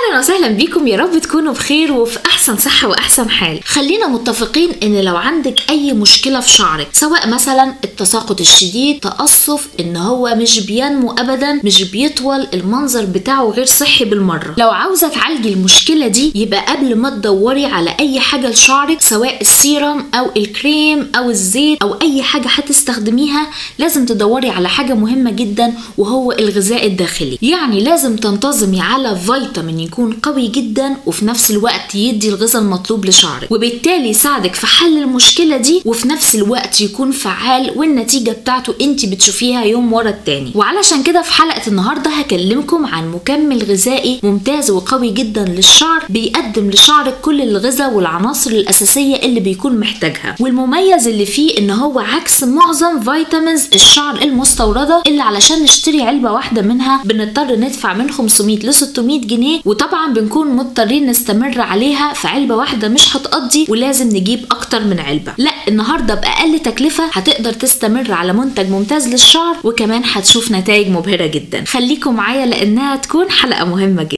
اهلا وسهلا بيكم، يا رب تكونوا بخير وفي احسن صحة واحسن حال. خلينا متفقين ان لو عندك اي مشكلة في شعرك، سواء مثلا التساقط الشديد، تقصف، ان هو مش بينمو ابدا، مش بيطول، المنظر بتاعه غير صحي بالمرة، لو عاوزه تعالجي المشكلة دي يبقى قبل ما تدوري على اي حاجة لشعرك، سواء السيرم او الكريم او الزيت او اي حاجة هتستخدميها، لازم تدوري على حاجة مهمة جدا وهو الغذاء الداخلي. يعني لازم تنتظمي على فيتامين يكون قوي جدا وفي نفس الوقت يدي الغذاء المطلوب لشعرك، وبالتالي يساعدك في حل المشكلة دي، وفي نفس الوقت يكون فعال والنتيجة بتاعته انت بتشوفيها يوم ورا التاني. وعلشان كده في حلقة النهارده هكلمكم عن مكمل غذائي ممتاز وقوي جدا للشعر، بيقدم لشعرك كل الغذاء والعناصر الاساسية اللي بيكون محتاجها. والمميز اللي فيه ان هو عكس معظم vitamins الشعر المستورده، اللي علشان نشتري علبة واحدة منها بنضطر ندفع من 500 ل 600 جنيه، وطبعا بنكون مضطرين نستمر عليها، فعلبه واحدة مش هتقضي ولازم نجيب اكتر من علبة. لا، النهارده باقل تكلفة هتقدر تستمر على منتج ممتاز للشعر، وكمان هتشوف نتائج مبهرة جدا. خليكم معايا لانها تكون حلقة مهمة جدا.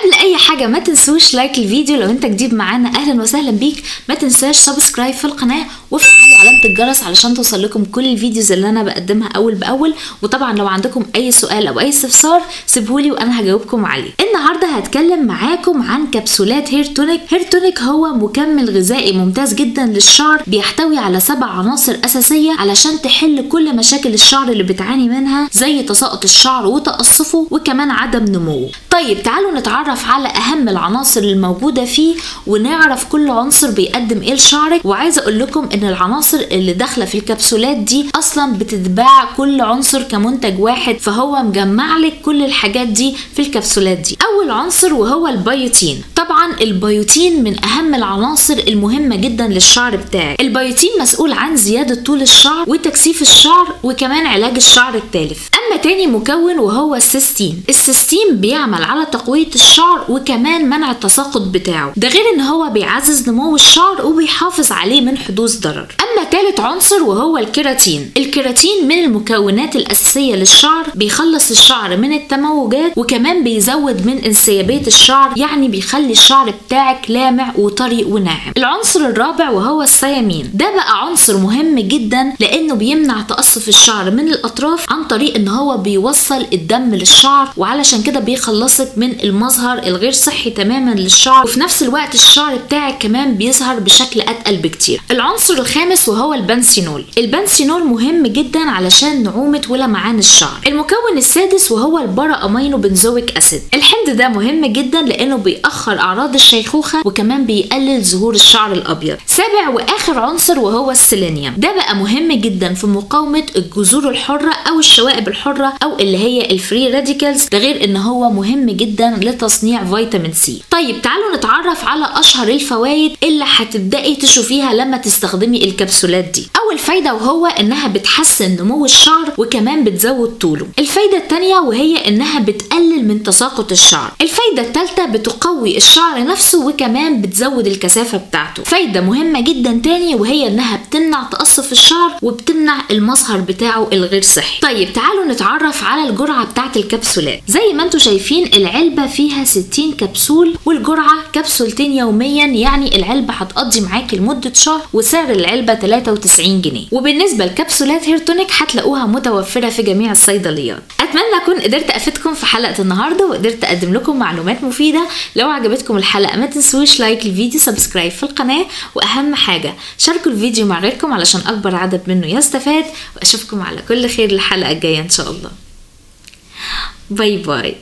قبل اي حاجة ما تنسوش like الفيديو، لو انت جديد معانا اهلا وسهلا بيك، ما تنساش subscribe في القناة وفعلوا علامة الجرس علشان توصل لكم كل ال videos اللي انا بقدمها اول باول. وطبعا لو عندكم اي سؤال او اي استفسار سيبهولي وانا هجاوبكم عليه. النهارده هتكلم معاكم عن كبسولات Hair Tonic. Hair Tonic هو مكمل غذائي ممتاز جدا للشعر، بيحتوي على 7 عناصر اساسية علشان تحل كل مشاكل الشعر اللي بتعاني منها، زي تساقط الشعر وتقصفه وكمان عدم نموه. طيب تعالوا نتعرف على اهم العناصر الموجودة فيه ونعرف كل عنصر بيقدم ايه لشعرك. وعايزه اقول لكم ان العناصر اللي داخله في الكبسولات دي اصلا بتتباع كل عنصر كمنتج واحد، فهو مجمع لك كل الحاجات دي في الكبسولات دي. اول عنصر وهو البيوتين. طبعا البيوتين من اهم العناصر المهمة جدا للشعر بتاعك. البيوتين مسؤول عن زيادة طول الشعر وتكثيف الشعر وكمان علاج الشعر التالف. اما تاني مكون وهو السيستين. السيستين بيعمل على تقوية الشعر وكمان منع التساقط بتاعه، ده غير ان هو بيعزز نمو الشعر وبيحافظ عليه من حدوث ضرر. اما تالت عنصر وهو الكيراتين. الكيراتين من المكونات الاساسية للشعر، بيخلص الشعر من التموجات وكمان بيزود من انسيابيه الشعر، يعني بيخلي الشعر بتاعك لامع وطري وناعم. العنصر الرابع وهو الثيامين. ده بقى عنصر مهم جدا لانه بيمنع تقصف الشعر من الاطراف عن طريق ان هو بيوصل الدم للشعر، وعلشان كده بيخلصك من المظهر الغير صحي تماما للشعر، وفي نفس الوقت الشعر بتاعك كمان بيظهر بشكل اتقل بكتير. العنصر الخامس وهو البنسينول. البنسينول مهم جدا علشان نعومة ولمعان الشعر. المكون السادس وهو ال para amino benzoic acid. الحمض ده مهم جدا لانه بيأخر اعراض الشيخوخة وكمان بيقلل ظهور الشعر الابيض. سابع واخر عنصر وهو السيلينيوم. ده بقى مهم جدا في مقاومة الجذور الحرة او الشوائب الحرة او اللي هي ال free radicals، ده غير ان هو مهم جدا لتصنيع فيتامين سي. طيب تعالوا نتعرف على اشهر الفوائد اللي هتبداي تشوفيها لما تستخدمي الكبسولات دي. اول فايده وهو انها بتحسن نمو الشعر وكمان بتزود طوله. الفايدة الثانية وهي انها بتقلل من تساقط الشعر. الفايدة الثالثة بتقوي الشعر نفسه وكمان بتزود الكثافة بتاعته. فايده مهمة جدا تاني وهي انها بتمنع تقصف الشعر وبتمنع المظهر بتاعه الغير صحي. طيب تعالوا نتعرف على الجرعة بتاعه الكبسولات. زي ما انتم شايفين العلبة فيها 60 كبسول والجرعه كبسولتين يوميا، يعني العلبة هتقضي معاكي لمدة شهر، وسعر العلبة 93 جنيه. وبالنسبة لكبسولات Hair Tonic هتلاقوها متوفرة في جميع الصيدليات. اتمنى اكون قدرت افيدكم في حلقة النهارده وقدرت اقدم لكم معلومات مفيدة. لو عجبتكم الحلقة ما تنسوش like الفيديو، subscribe في القناة، واهم حاجة شاركوا الفيديو مع غيركم علشان اكبر عدد منه يستفاد. واشوفكم على كل خير الحلقة الجاية ان شاء الله. bye bye.